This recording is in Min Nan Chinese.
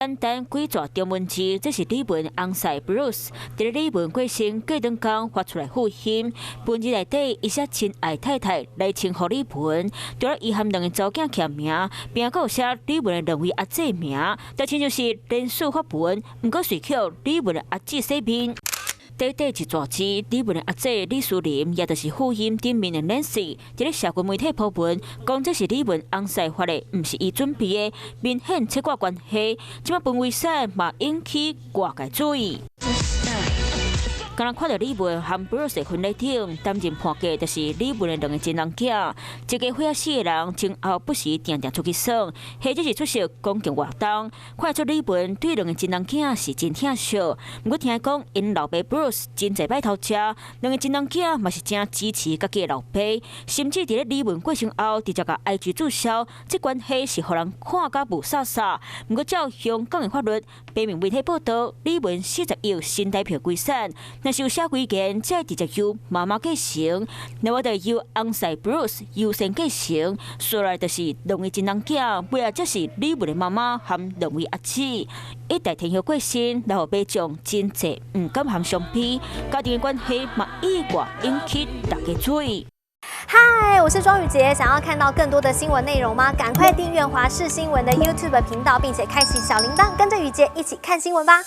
簡單幾逝中文字，這是李玟翁婿 Bruce 佇咧李玟過身過兩工發出來訃訊。文字內底，伊寫親愛太太來稱呼李玟，除了伊和兩个查某囝簽名，邊仔閣有寫李玟的兩位阿姊名，就親像是連續發文。毋過隨予李玟的阿姊洗面。短短一逝字，李玟的阿姊李淑玲，也就是訃訊頂面的 Nancy，佇咧社群媒體 po 文，講這是李玟翁婿發的，毋是伊準備的，明顯切割關係。這擺分遺產嘛引起外界注意。敢若看著李玟和 Bruce 婚禮頂擔任伴嫁，就是李玟的兩个情人囝。這家伙仔四个人前後不時定定出去耍，或者是出席公共活動，看出李玟對兩个情人囝是真疼惜。毋過聽講，𪜶老爸 Bruce 真濟擺偷食，兩个情人囝嘛是誠支持家己的老爸，甚至佇咧李玟過身後，直接共 IG 註銷，這關係是予人看甲霧煞煞。毋過照香港的法律，平面媒體報道，李玟40億新台票遺產，若是有寫遺言，才會直接由媽媽繼承，那麼就由翁婿 Bruce 優先繼承，紲來就是兩位情人囝，尾仔才是李玟的媽媽和兩位阿姊。一代天后過身，留予民眾真濟毋甘和傷悲，家庭的關係嘛意外引起大家注意。嗨，我是莊宇傑，想要看到更多的新聞內容嗎？趕快訂閱華視新聞的 YouTube 頻道，並且開啟小鈴鐺，跟着宇傑一起看新聞吧。